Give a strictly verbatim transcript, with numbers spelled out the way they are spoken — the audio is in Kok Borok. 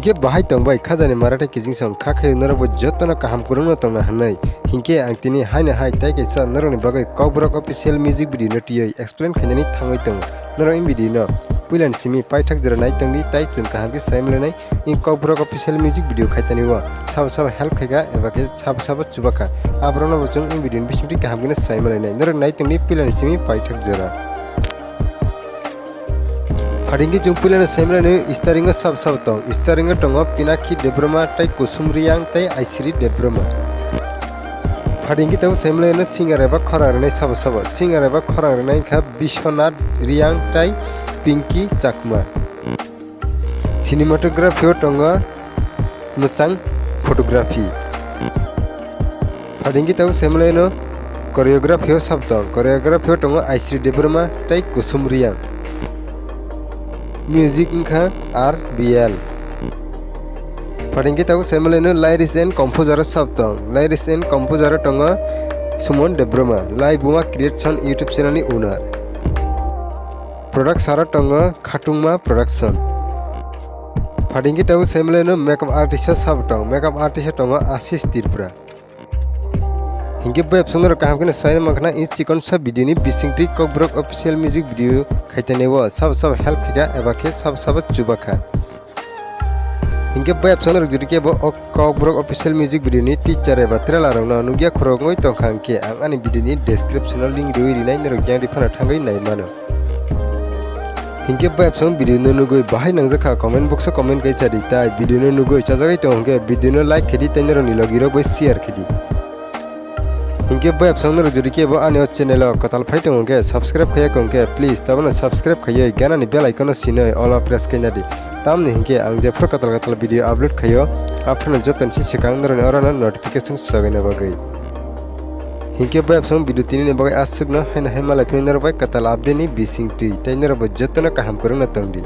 Khe bahai tongbai khajani marathai kijing song kha khe norokbo jotono kaham kwrwngno tongna hwnwi. Hinkhe ang tini haino hai tei kaisa norokni bagwi Kokborok official music video no twiwi explain khainani thangwi tongo. Norok in video no puilani simi paithak jora nai tongdi tei chwng kaham khe sai manlainai. In Kokborok official music video khaitani o sabo sabo help khaikha eba khe sabo sabo chubakha. Aborokno bo chwng in video ni bisingtwi kaham khe sai manlainai. Norok nai tongdi puilani simi paithak jora. Phatingkhe chwng puilano saimanani starring o sabo sabo tong. Starring o tongo Pinaki Debbarma tei Kusum Reang tei Aisri Debbarma. Phatingkhe tabuk saimanano singer eba khorang rwnai sabo sabo. Singer eba khorang rwnai wngkha Biswanath Reang tei Pinky Chakma. Cinematography o tongo mwchang photography. Phatingkhe tabuk saimanano choreography o sabo tong. Choreography o tongo Aisri Debbarma tei Kusum Reang. Music wngkha R B L. Phatingkhe tabuk saimanano lyrics and composer o sabo tong. Lyrics and composer o tongo Suman Debbarma, Laibuma Creation YouTube channel ni owner. Producer o tongo Khatungma Production. Phatingkhe tabuk saimanano makeup artist o sabo tong. Makeup artist o tongo Ashish Tripura. Hinkhe bo episode no kaham khe no sai mankha na in chikon sa video ni bisingtwi Kokborok official music video khaitani o sabo sabo help khaikha eba khe sabo sabo chubakha. Hinkhe bo episode no jodi khe bo o Kokborok official music video ni teaser eba trailer rok no nugya khorok wngwi tongkha hinkhe ang ani video ni description o link riwi rinai norok yang ri phano thangwi nai mano. Hinkhe bo episode video no nugwi bahai nangjakha comment box o comment kaisa di tai video no nugwi chajagwi tongo hinkhe video no like khaidi tei norokni logi rok bai share khaidi. Hinkhe bo episode no jodi khe bo ani o channel o kwtal phai tongo hinkhe subscribe khaiya khe please tabano subscribe khaiwi ganani bell icon no sinoi all o press khaina di. Tamni hinkhe ang jephru kwtal kwtal video upload khaio aphano jotoni si swkang norokni oro no notification sogwina bagwi. Hinkhe bo episode video tini ni bagwi aswkno haino hai malai phino norok bai kwtal update ni bisingtwi tei norok bai jotono kaham kwrwngno tongdi.